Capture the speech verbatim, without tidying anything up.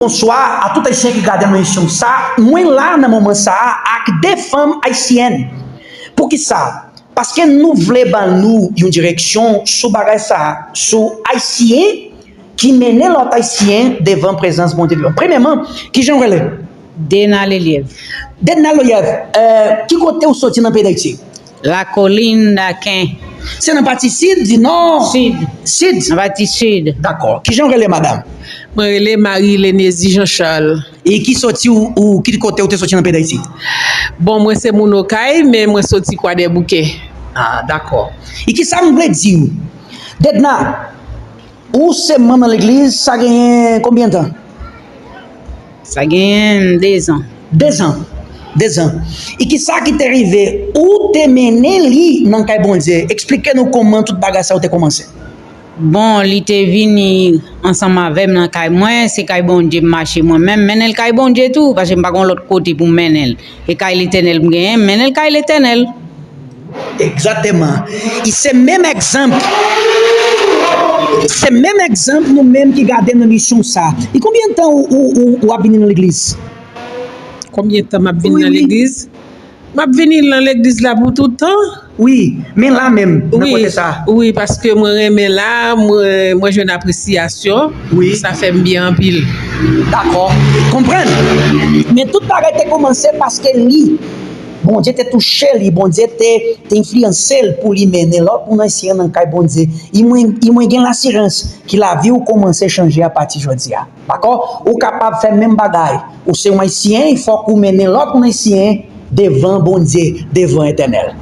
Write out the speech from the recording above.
Bonswa a tout Ayisyen ki gade nan emisyon sa. Mwen la nan moman sa a ak de fanm ayisyèn. Poukisa? Paske nou vle ban nou yon direksyon sou bagay sa a, sou Ayisyen ki mennen lòt Ayisyen devan prezans Bondye vivan. Premyèman, kijan w rele? Dena Leliev. Dena Leliev, euh, ki kote w soti nan peyi Dayiti? Lakolin, Daken. Se nan pati sid, di nò? Sid. Sid? Nan pati sid. Dakò. Kijan w rele, madanm? Mwen rele Marie Lenezi Jean Charles. E ki soti ou, ou ki kote ou te soti nan peyi Dayiti? Bon, mwen se moun Okay, men mwen soti Kwadèboukè. Ah, dakò. E ki sa m vle di w? Dedna, ou se manm nan legliz, sa genyen konbyen tan? Sa genyen dezan. Dezan. Dezan. E ki sa ki te rive? Ou te mennen li nan kay Bondye. Eksplike nou kòman tout bagay sa yo te kòmanse. Bon, li te vini ansanm avè m nan kay mwen, se kay Bondye m mache mwen menm, mennen l kay Bondye tou, paske m pa gon lòt kote pou m mennen l. E kay Letènèl m genyen, m mennen l kay Letènèl. Egzakteman. E se menm egzanp, se menm egzanp nou menm ki gade nan misyon sa. E konbyen tan ou, ou, ou, ou ap vini nan legliz? Konbyen tan m ap vin nan legliz? M ap vini nan legliz la pou tout tan. Wi, men la menm, nan kote sa. Wi, paske mwen renmen la, mwen, mwen jwenn apresyasyon. Wi. Sa fè m byen anpil. Dakò. Konprann. Men tout bagay te kòmanse paske li, Bondye te touche li, Bondye te, te enfliyanse l pou li mennen lòt moun ayisyen nan kay Bondye. E mwen, e mwen gen lasirans ke lavi w kòmanse chanje apati jodi a. Dakò? Ou kapab fè menm bagay. Ou se yon ayisyen, fòk ou mennen lòt moun ayisyen devan Bondye, devan Etènèl.